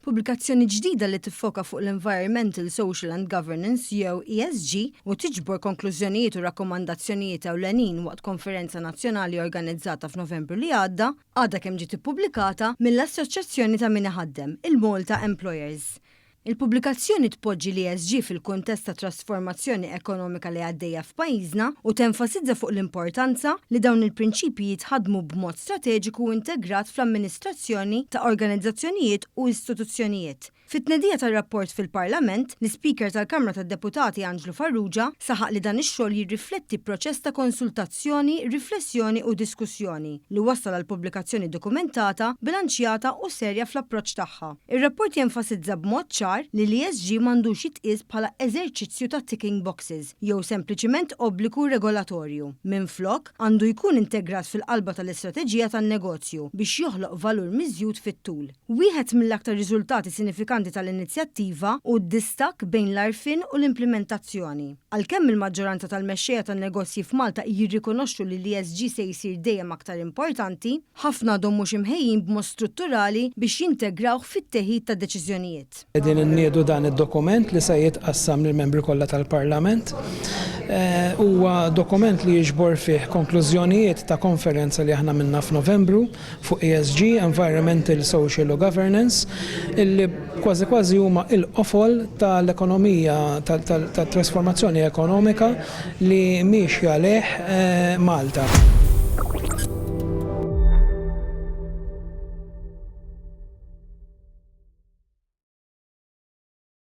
Pubblikazzjoni ġdida li tiffoka fuq l-Environmental, Social and Governance jew ESG u tiġbor konklużjonijiet u rakkomandazzjonijiet ewlenin waqt konferenza nazzjonali organizzata f'Novembru li għadda, għadha kemm ġiet ippubblikata mill-Assoċjazzjoni ta' Min Iħaddem, il-Malta Employers. Il-pubblikazzjoni tpoġġi l-ESG fil-kuntest tat-trasformazzjoni ekonomika li għaddejja f'pajjiżna u tenfasizza fuq l-importanza li dawn il-prinċipji jitħaddmu b'mod strateġiku u integrat fl-amministrazzjoni ta' organizzazzjonijiet u istituzzjonijiet. Fit-tnedija tar-rapport fil-Parlament, l-Ispeaker tal-Kamra tad-Deputati Anġlu Farrugia saħaq li dan ix-xogħol jirrifletti proċess ta' konsultazzjoni, riflessjoni u diskussjoni li wassal għal pubblikazzjoni dokumentata, bilanċjata u serja fl-approċċ tagħha. Ir-rapport jenfasizza b'mod ċar li l-ESG m'għandux jitqies bħala eżerċizzju ta' ticking boxes jew sempliċiment obbligu regolatorju. Minflok, għandu jkun integrat fil-qalba tal-istrateġija tan-negozju biex joħloq valur miżjud fit-tul. Wieħed mill-aktar riżultati sinifikanti tal-inizjattiva hu d-distakk bejn l-għarfien u l-implimentazzjoni. Għalkemm il-maġġoranza tal-mexxejja tan-negozji f'Malta jirrikonoxxu li l-ESG se jsir dejjem aktar importanti, ħafna għadhom mhux imħejjin b'mod strutturali biex jintegrawh fit-teħid ta' deċiżjonijiet. Qegħdin inniedu dan id-dokument li se jitqassam lill-membri kollha tal-Parlament. Huwa dokument li jiġbor fih konklużjonijiet ta' konferenza li aħna għamilna f'Novembru fuq ESG, Environmental, Social u Governance, illi kważi kważi huma il-qofol tal-ekonomija, tat-trasformazzjoni ekonomika li miexja lejh Malta.